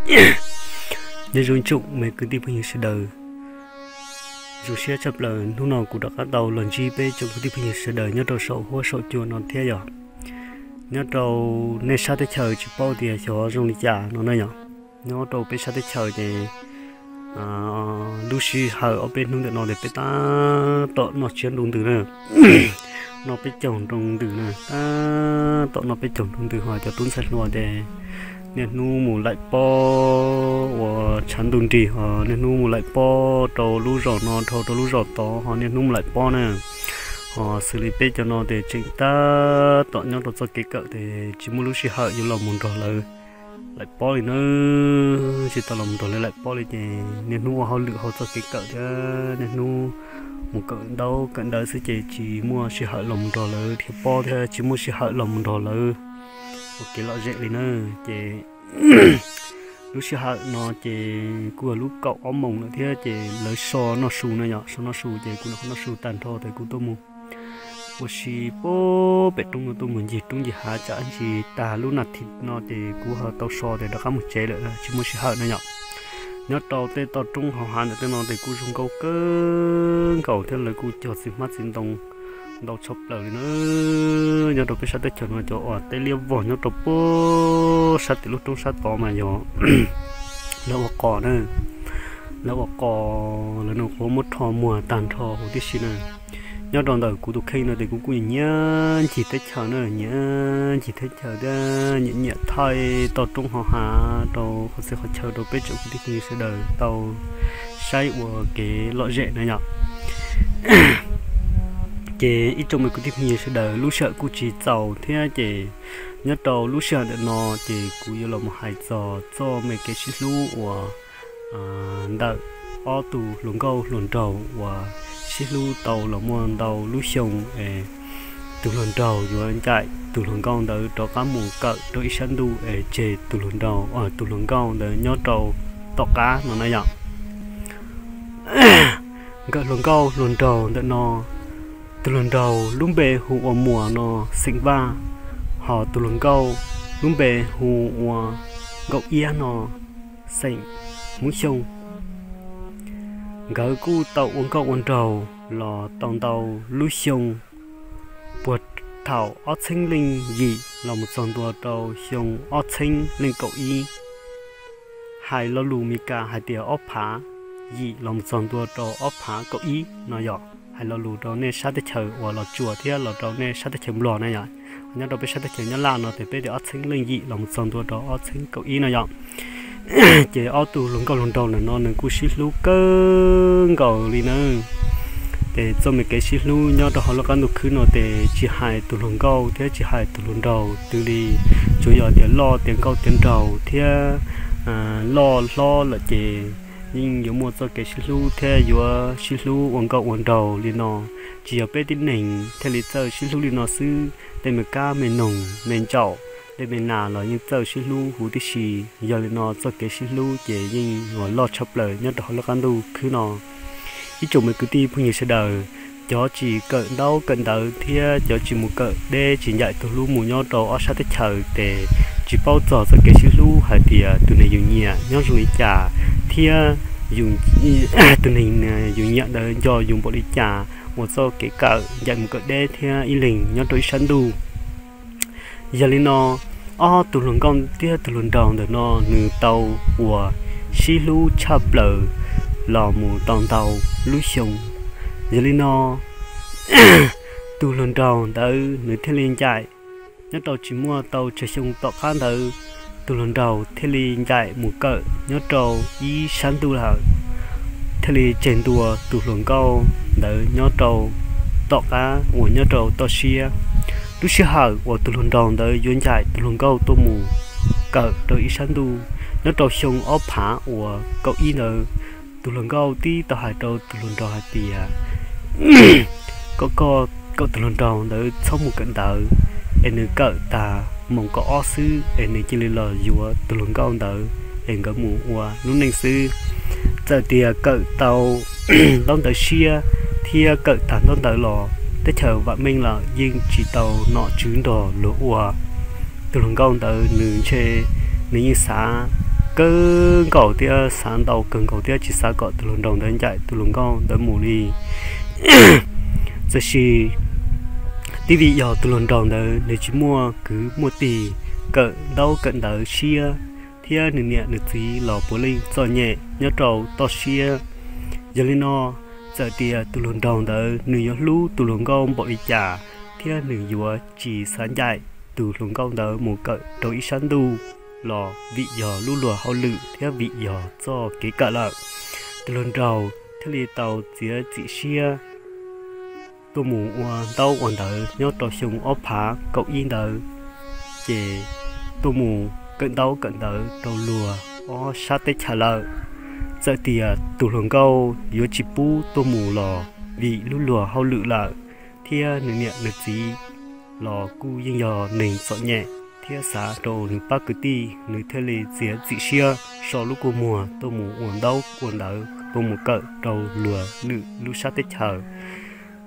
Nyob zoo ib tsoom me kwv tij phooj ywg sawv daws, zoo siab tshaj plaws hnub no kuv rov qab tau los ntsib peb tsoom kwv tij phooj ywg sawv daws nyob rau saum huab saum cua no thiab yog. Nyob rau nej sab teb chaws tsis paub tias xyov zoo li cas no na yog. Nyob rau peb sab teb chaws ces lub sij hawm ob peb hnub ntawm no ces peb tab tom noj tsiab nroo ntws na, noj peb caug nroo ntws na, tab tom noj peb caug nroo ntws ho cov tub ntxhais hluas ces niaj hnub mus laim pob ua tshav ntuj nrig ho niaj hnub mus laim pob rau lub zos no dhau rau lub zos tod ho niaj hnub mus laim pob na. Ho xws li peb cov no ces tseem tab tom nyob rau txoj kev kawm ces tsis muaj lub sij hawm yuav los mus nrog lawv laim pob li na, tsis tau los mus nrog lawv laim pob li ces niaj hnub ua hauj lwm hauv txoj kev kawm thiab niaj hnub mus kawm ntaub kawm ntawv xwb ces tsis muaj sij hawm los mus nrog lawv dhia pob thiab tsis muaj sij hawm los mus nrog lawv ua kev lom zem li na. Ces lub sij hawm no ces kuj yog lub kaum ob moos lawm thiab ces lawv so noj su na yom, so noj su ces kuv noj su tag nrho ces kuv tuaj mus ua si pem roob no tuaj mus ncig roob ncig hav tsam ntsis tag lub nas this no ces kuv ho tau so ces rov qab mus tsev lawm tsis muaj sij hawm na yom. Nyob rau tej toj roob hauv hav ntawm tej no ces kuj zoo nkauj kawg nkaus thiab lawv kuj cog txiv hmab txiv ntoo ntau tshaj plaws li na. Nyob rau peb sab teb chaws no cov uas teb liab vog nyob rau puag sab tim lub roob sab tod mas yog lawv ua qos na, lawv ua qos lawv nws qhuav muab rho muag tag nrho huv tib si na. Nyob rau ntawm kuv tus kheej no ces kuv kuj nyiam ncig teb chaws na, nyiam ncig teb chaws thiab nyiam nyiam thaij toj roob hauv hav rau qhov txhia qhov chaw rau peb tsoom kwv tij phooj ywg sawv daws tau saib ua kev lom zem na yom. Ces ib tsoom me kwv tij phooj ywg sawv daws lub sij hawm kuj tsis txaus thiab ces nyob rau lub sij hawm ntawm no ces kuv yuav los mus hais txog txoj me kev sib hlub uas ntawm ob tug hluas nkauj hluas nraug uas sib hlub tau los muaj ntau lub xyoo es tus hluas nraug yuav ncaim tus hluas nkauj ntawd rov qab mus kawm rau ib sab ntuj es tseg tus hluas nraug, tus hluas nkauj ntawd nyob rau tom qab no na yom. Nkawm hluas nkauj hluas nraug ntawm no, tus hluas nraug lub npe hu ua Muas no xeem Vaj, ho tus hluas nkauj lub npe hu ua Nkauj Iab no xeem Hmoob Xyooj. Nkawd kuj tau ua nkauj ua nraug los tau ntau lub xyoo, puag thaum ob txheeb leej yim los mus txog ntua rau xyoo ob txheeb leej kaum ib. Hais lo lus Mes Kas hais tias ob phav yim los mus txog ntua rau ob phav kaum ib no yom. Hais lo lus rau nej sab teb chaws uas Los Tsuas thiab los rau nej sab teb chaws Nplog na yom. Nyob rau peb sab teb chaws Nyab Laj no ces peb tias ob txheeb leej yim los mus txog ntua rau ob txheeb kaum ib no yom. Ces ob tug hluas nkauj hluas nraug ntawm no nws kuj sib hlub kawg nkaus li na. Ces txoj me kev sib hlub nyob rau hauv lub qab ntuj khwb no ces tsis hais tus hluas nkauj thiab tsis hais tus hluas nraug twg li, tsuas yog tias loj tiav nkauj tiav nraug thiab loj hlob lawm ces yeej yuav muaj txoj kev sib hlub thiab yuav sib hlub ua nkauj ua nraug li no. Tsis yog peb tib neeg thiaj li txawj sib hlub li no xwb, tej me kab me noog me ntsaum tej me nas los yeej txawj sib hlub huv tib si. Yog li no txoj kev sib hlub ces yeej uas loj tshaj plaws nyob rau hauv lub qab ntuj khwb no. Ib tsoom me kwv tij phooj ywg sawv daws, cov tsis kawm ntaub kawm ntawv thiab cov tsis mus kawm deb tsis ncaim tus hlub mus nyob rau ob sab teb chaws ces tsis paub txog txoj kev sib hlub hais tias tus neeg yus nyiam nyob zoo li cas thiab tus neeg yus nyiam ntawd nco yus npaum li cas, ua txoj kev kawm ncaim mus kawm deb thiab ib leeg nyob rau ib sab ntuj. Yog li no, ob tug hluas nkauj thiab tus hluas nraug ntawm no nws tau uas sib hlub tshaj plaws los mus tau ntau lub xyoo. Yog li no, tus hluas nraug ntawd nws thiaj li ncaim, nyob rau tsis muaj tau tsawg xyoo tom qab ntawd, tus hluas nraug thiaj li ncaim mus kawm nyob rau ib sab ntuj lawm, thiaj li tseg ntua tus hluas nkauj ntawd nyob rau tom qab uas nyob rau toj siab. Lub sij hawm uas tus hluas nraug ntawd yuav ncaim tus hluas nkauj tuaj mus kawm rau ib sab ntuj, nyob rau xyoo ob phav uas kaum ib ntawd, tus hluas nkauj tib tau hais rau tus hluas nraug hais tias, koj koj kom tus hluas nraug ntawd txhob mus kawm ntawv, es nws kawm tas moos kaum ob xwb es nws cia li los yuav tus hluas nkauj ntawd es nkawd mus ua lub neej xwb. Txawm tias kawm tau ntaub ntawv siab thiab kawm tag ntaub ntawv los teb chaws vam meej lawm yeej tsis tau nom tswv nrog luag ua. Tus hluas nkauj ntawd nws ntshe nws yeej xav kawg nkaus thiab xav ntau kawg nkaus thiab tsis xav kom tus hluas nraug ntawd ncaim tus hluas nkauj ntawd mus li. Tiam sis twb vim yog tus hluas nraug ntawd nws tsis muaj kwv muaj tij kawm ntaub kawm ntawv siab, thiab nws niam nws txiv los puav leej txom nyem nyob rau toj siab. Yog li no, txawm tias tus hluas nraug ntawd nws yuav hlub tus hluas nkauj npaum li cas, thiab nws yuav tsis xav ncaim tus hluas nkauj ntawd mus kawm rau ib sab ntuj los vim yog lub luag hauj lwm thiab vim yog txoj kev kawm lawm. Tus hluas nraug thiaj li tau txiav txim siab tuaj mus ua ntaub ua ntawv nyob rau xyoo ob phav kaum ib ntawd, ces tuaj mus kawm ntaub kawm ntawv rau luag ob sab teb chaws lawm. Txawm tias tus hluas nkauj yuav tsis pub tuaj mus los vim lub luag hauj lwm lawm, thiab nws niam nws txiv los kuj yeej yog neeg txom nyem thiab xav rau nws pab kwv tij, nws thiaj li txiav txim siab so lub kua muag tuaj mus ua ntaub ua ntawv tuaj mus kawm rau luag lwm lub sab teb chaws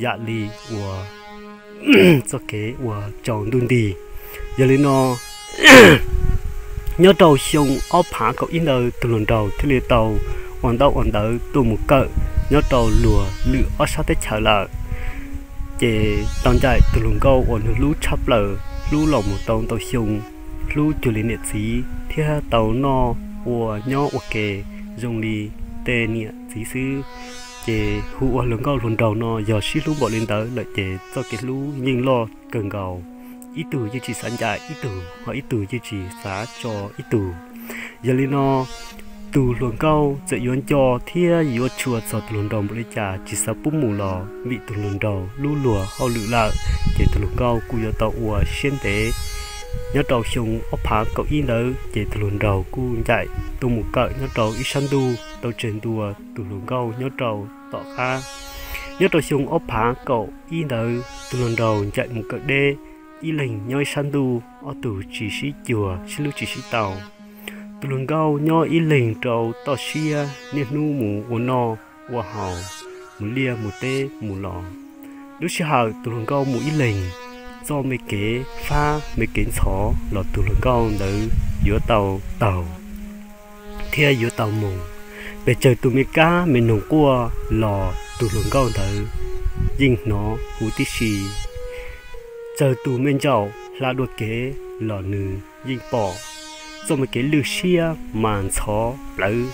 yam li uas txoj kev uas tsaus ntuj nti. Yog li no, nyob rau xyoo ob phav kaum ib ntawd tus hluas nraug thiaj li tau ua ntaub ua ntawv tuaj mus kawm nyob rau luag lwm ob sab teb chaws lawm. Ces tau ncaim tus hluas nkauj uas nws hlub tshaj plaws, hlub los mus tau ntau xyoo, hlub cuag li niam txiv thiab tau noj ua nyob ua ke zoo li tej niam txiv xwb. Ces hu ua hluas nkauj hluas nraug no yog sib hlub npaum li ntawd lawm ces txoj kev hlub yeej loj kawg nkaus, ib tug yeej tsis xav ncaim ib tug, ho ib tug yeej tsis xav tso ib tug. Yog li no, tus hluas nkauj txawm yuav nco thiab yuav tshua txog tus hluas nraug npaum li cas tsis xav pub mus los vim tus hluas nraug lub luag hauj lwm lawm, ces tus hluas nkauj kuj yuav tau ua siab ntev. Nyob rau xyoo ob phav kaum ib ntawd ces tus hluas nraug kuj ncaim tuaj mus kawm nyob rau ib sab ntuj tau tseg ntua tus hluas nkauj nyob rau tom qab. Nyob rau xyoo ob phav kaum ib ntawd tus hluas nraug ncaim mus kawm deb ib leeg nyob ib sab ntuj, ob tug tsis sib cuag sib hlub tsis sib tau. Tus hluas nkauj nyob ib leeg rau toj siab niaj hnub mus ua noj ua haus, mus liaj mus teb mus los. Lub sij hawm tus hluas nkauj mus ib leeg, txoj me kev fab me kev ntxhov los tus hluas nkauj ntawd yuav tau taug thiab yuav tau mus. Pes tsawg tus me kab me noog quaj los tus hluas nkauj ntawd yeej hnov huv tib si. Tsawg tus me ntsaum hla dua kev los nws yeej pom. Txoj me kev lwj siab mas ntxhov plawv,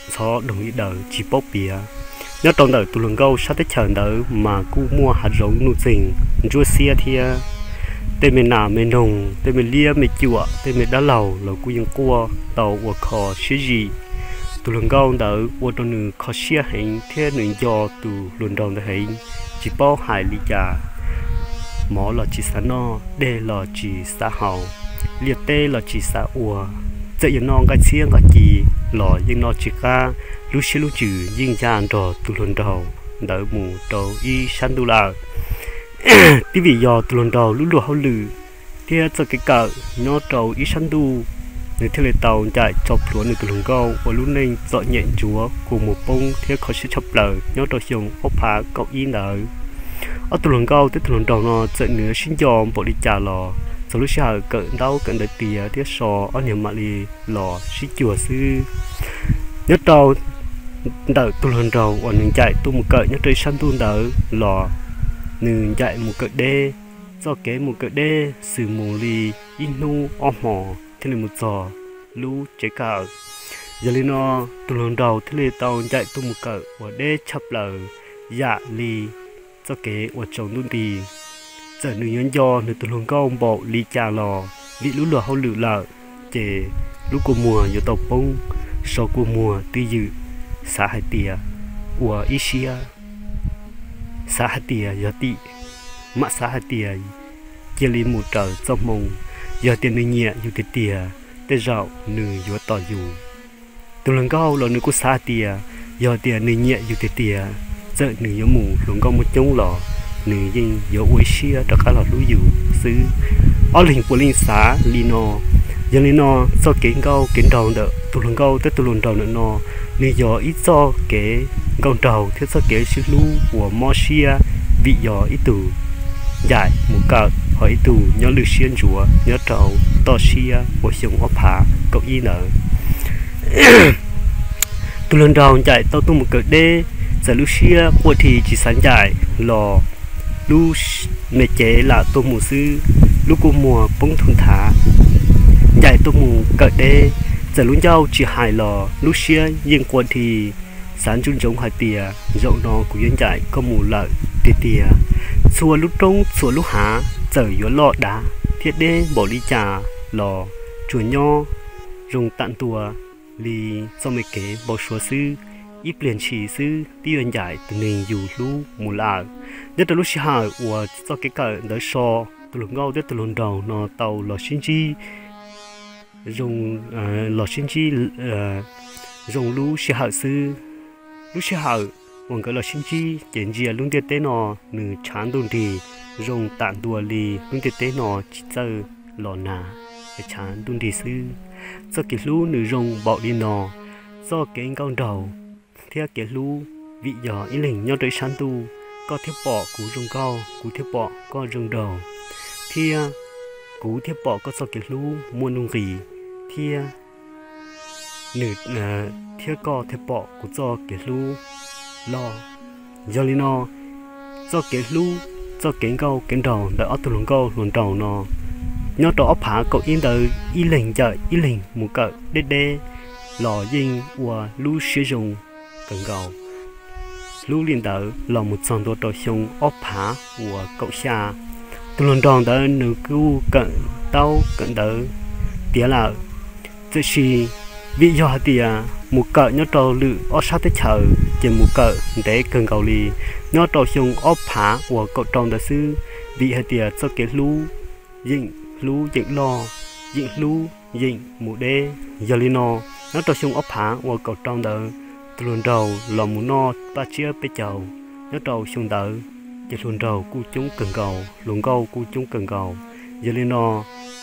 ntxhov doog li daws tsis paub piav. Nyob rau ntawm tus hluas nkauj sab teb chaws ntawd mas kuj muaj hav zoov nuj txeeg ntsuab xiab thiab. Tej me nas me noog, tej me liab me cuam, tej me dab laug los kuj yeej quaj tau ua kho siab zim. Tus hluas nkauj ntawd ua rau nws kho siab heev thiab nws nco tus hluas nraug ntawd heev, tsis paub hais li cas. Mov los tsis xav noj, dej los tsis xav haus, liaj teb los tsis xav ua. Txawm yuav noj nqaij txhiab nqaij ci los yeej noj tsis qab, lub siab lub ntsws yeej ya nrog tus hluas nraug ntawd mus rau ib sab ntuj lawm. Twb vim yog tus hluas nraug lub luag hauj lwm thiab txoj kev kawm nyob rau ib sab ntuj, nws thiaj li tau ncaim tso plhuav nws tus hluas nkauj ua lub neej txom nyem ntsuav kua muag poob thiab kho siab tshaj plaws nyob rau xyoo ob phav kaum ib ntawd. Ob tug hluas nkauj thiab tus hluas nraug no txawm nws sib nco npaum li cas los txog lub sij hawm kawm ntaub kawm ntawv tiav thiab so ob niag mam li los sib cuag xwb. Nyob rau ntawm tus hluas nraug uas nws ncaim tuaj mus kawm nyob rau ib sab ntuj ntawd los nws ncaim mus kawm deb. Txoj kev mus kawm deb xws mus li ib hnub ob hmos thiaj li mus txog lub tsev kawm. Yog li no, tus hluas nraug thiaj li tau ncaim tuaj mus kawm uas deb tshaj plaws yam li txoj kev uas tsaus ntuj nti. Txawm nws yuav nco nws tus hluas nkauj npaum li cas los vim lub luag hauj lwm lawm, ces lub kua muag yuav tau poob, so kua muag twj ywm, xav hais tias ua ib siab, xav hais tias yog tim, mam xav hais tias cia li mus raws txoj hmoo. Yog tias nws nyiam yus tiag tiag, tej zaum nws yuav tos yus. Tus hluas nkauj los nws kuj xav hais tias yog tias nws nyiam yus tiag tiag, txawm nws yuav mus hluas nkauj muaj coob los nws yeej yuav ua ib siab rov qab los hlub yus xwb. Ob leeg puav leej xav li no. Yog li no, txoj kev nkauj kev nraug ntawm tus hluas nkauj thiab tus hluas nraug ntawm no, nws yog ib txoj kev nkauj nraug thiab txoj kev sib hlub uas mob siab, vim yog ib tug ncaim mus kawm ho ib tug nyob lwj siab ntsuav nyob rau toj siab ua xyoo ob phav kaum ib ntawd. Tus hluas nraug ncaim tau tuaj mus kawm deb, txawm lub siab quaj dhi tsis xav ncaim los lub me cev lam tuaj mus xwb, lub kua muag poob thum nthav. Ncaim tuaj mus kawm deb, txawm lub ncauj tsis hais los lub siab yeej quaj dhi, xav ntsoov ntsoov hais tias zaum no kuv yuav ncaim koj mus lawm tiag tiag. Txhua lub roob txhua lub hav txawm yuav loj dav thiab deb npaum li cas los tsuas nyob zoo tam ntua li txoj me kev npau suav xwb, ib pliag ntshis xwb twb yuav ncaim tus neeg yus hlub mus lawm. Nyob rau lub sij hawm uas txoj kev kawm ntawd so, tus hluas nkauj thiab tus hluas nraug no tau los sib ntsib zoo, los sib ntsib zoo lub sij hawm xwb. Lub sij hawm uas nkawd los sib ntsib ces ntsia lub ntiaj teb no nws tshav ntuj nrig, zoo tam ntua li lub ntiaj teb no tsis txawj los nag, tshav ntuj nrig xwb. Txoj kev hlub nws zoo npaum li no, txoj kev nkauj nraug thiab kev hlub, vim yog ib leeg nyob rau ib sab ntuj, koj thiaj pom kuv zoo nkauj, kuv thiaj pom koj zoo nraug, thiab kuv thiaj pom koj txoj kev hlub muaj nuj nqis, thiab nws, thiab koj thiaj pom kuv txoj kev hlub loj. Yog li no, txoj kev hlub, txoj kev nkauj kev nraug ntawm ob tug hluas nkauj hluas nraug no, nyob rau ob phav kaum ib ntawd ib leeg ncaim ib leeg mus kawm deb deb los yeej ua lub siab zoo kawg nkaus. Hlub li ntawd los mus txog ntua rau xyoo ob phav uas kaum xya, tus hluas nraug ntawd nws kuj kawm taub kawm ntawv tiav lawm. Tiam sis vim yog hais tias mus kawm nyob rau lwm ob sab teb chaws ces mus kawm ntev kawg nkaus li, nyob rau xyoo ob phav uas kaum rau ntawd xwb, vim hais tias txoj kev hlub yeej hlub yeem loj, yeem hlub yeem mus deb. Yog li no, nyob rau xyoo ob phav uas kaum rau ntawd, tus hluas nraug los mus noj paj tsiab peb caug. Nyob rau xyoo ntawd ces hluas nraug kuj coob kawg nkaus, hluas nkauj kuj coob kawg nkaus. Yog li no,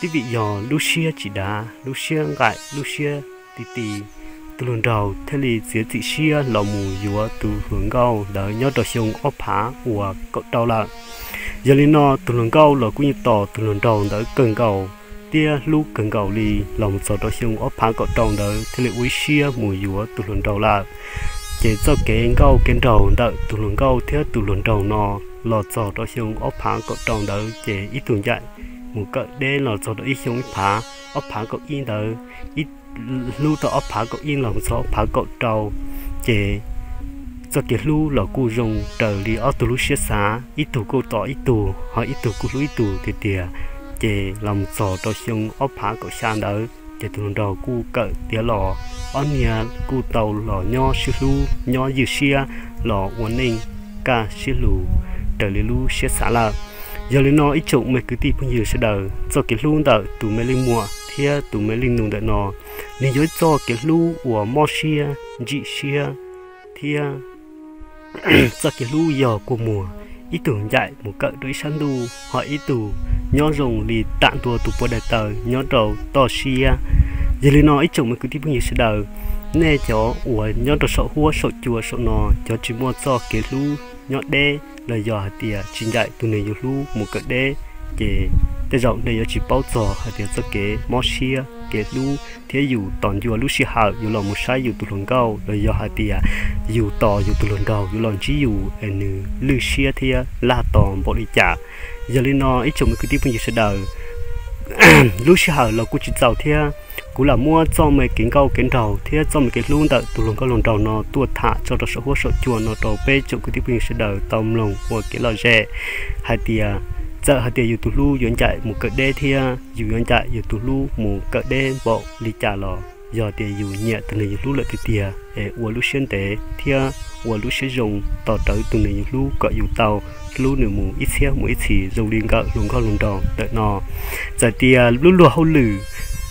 twb vim yog lub siab tsis dav, lub siab nqaim, lub siab ti ti, tus hluas nraug thiaj li txiav txim siab los mus yuav tus hluas nkauj ntawd nyob rau xyoo ob phav uas kaum rau lawm. Yog li no, tus hluas nkauj los kuj yeej tos tus hluas nraug ntawd kawg nkaus thiab hlub kawg nkaus li los mus txog rau xyoo ob phav kaum rau ntawd thiaj li ua ib siab mus yuav tus hluas nraug lawm. Ces txoj kev nkauj kev nraug ntawm tus hluas nkauj thiab tus hluas nraug no los txog rau xyoo ob phav kaum rau ntawd ces ib tug ncaim mus kawm deb los txog rau ib xyoo ib phav, ob phav kaum ib ntawd, ib hlub rau ob phav kaum ib los mus txog ob phav kaum rau, ces txoj kev hlub los kuj zoo raws li ob tug lub siab xav, ib tug kuj tos ib tug, ho ib tug kuj hlub ib tug tiag tiag. Ces los mus txog rau xyoo ob phav kaum xya ntawd ces tus hluas nraug kuj kawm tiav los, ob niag kuj tau los nyob sib hlub nyob ywj siab los ua neej kaj siab lug raws li lub siab xav lawm. Yog li no ib tsoom me kwv tij phooj ywg sawv daws, txoj kev hlub ntawm tus me leej muam thiab tus me leej nus ntawm no, nws yog ib txoj kev hlub uas mob siab, ntsim siab, thiab txoj kev hlub yog kua muag, ib tug ncaim mus kawm rau ib sab ntuj, ho ib tug nyob zoo li tam ntua tus pua daim taw nyob rau toj siab. Yog li no ib tsoom me kwv tij phooj ywg sawv daws, nej cov uas nyob rau saum huab saum cua saum no, cov tsis muaj txoj kev hlub nyob deb los yog hais tias tsis ncaim tus neeg yus hlub mus kawm deb, ces tej zaum nej yuav tsis paub txog hais tias txoj kev mob siab, kev hlub thiab yus tos ncua lub sij hawm yuav los mus saib yus tus hluas nkauj los yog hais tias yus tos yus tus hluas nraug yuav los ntsib yus es nws lwj siab thiab laj tos npaum li cas. Yog li no ib tsoom me kwv tij phooj ywg sawv daws, lub sij hawm los kuj tsis txaus thiab, kuv lam muab txoj me kev nkauj kev nraug thiab txoj me kev hlub ntawm tus hluas nkauj hluas nraug no tuaj tham tso rau saum huab saum cua no rau peb tsoom kwv tij phooj ywg sawv daws tau mloog ua kev lom zem hais tias txawm hais tias yus tus hlub yuav ncaim mus kawm deb thiab yus yuav ncaim yus tus hlub mus kawm deb npaum li cas los yog tias yus nyiam tus neeg yus hlub lawm tiag tiag es ua lub siab ntev thiab ua lub siab zoo tos rawv tus neeg yus hlub kom yus tau hlub nws mus ib txhiab mus ib txhis zoo li nkawm hluas nkauj hluas nraug ntawm no. Txawm tias lub luag hauj lwm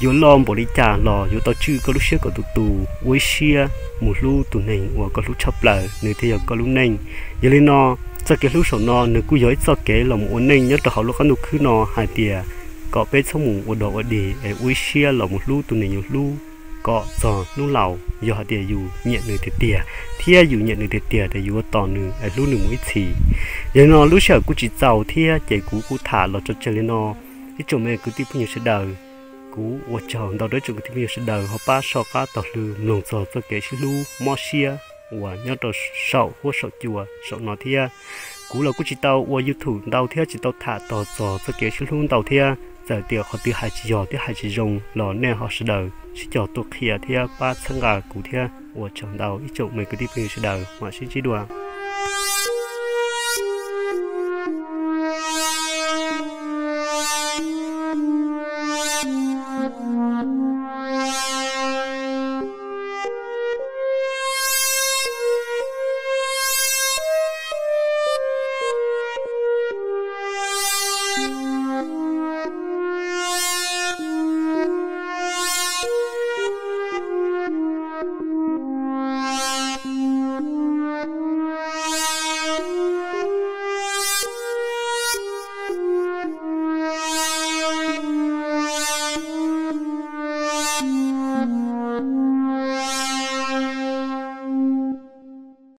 yuav loj npaum li cas los yuav tau tswj koj lub siab kom tus tus ua ib siab mus hlub tus neeg uas koj hlub tshaj plaws, nws thiaj yog koj lub neej. Yog li no, txoj kev hlub saum no nws kuj yog ib txoj kev los mus ua neej nyob rau hauv lub qab ntuj khwb no hais tias kom peb txhob mus ua dog ua dig es ua ib siab los mus hlub tus neeg yus hlub kom txog hnub laus yog hais tias yus nyiam nws tiag tiag thiab yus nyiam nws tiag tiag ces yus yuav tos nws es hlub nws mus ib txhis. Yog li no lub sij hawm kuj tsis txaus thiab ces kuv kuj tham los tso tseg li no. Ib tsoom me kwv tij phooj ywg sawv daws, Kuv ua tsaug ntau rau ib tsoom kwv tij phooj ywg sawv daws ho pab soj qab taug lw mloog txog txoj kev sib hlub mob siab uas nyob rau saum huab saum cua saum no thiab. Kuv los kuj tsis tau ua YouTube ntau thiab tsis tau tham tog txog txoj kev sib hlub ntau thiab, txawm tias qhov twg hais tsis yog thiab hais tsis zoo los nej ho sawv daws sib cog tuaj qhia thiab pab txhawb nqa kuv thiab. Ua tsaug ntau ib tsoom me kwv tij phooj ywg sawv daws, mam sib ntsib dua.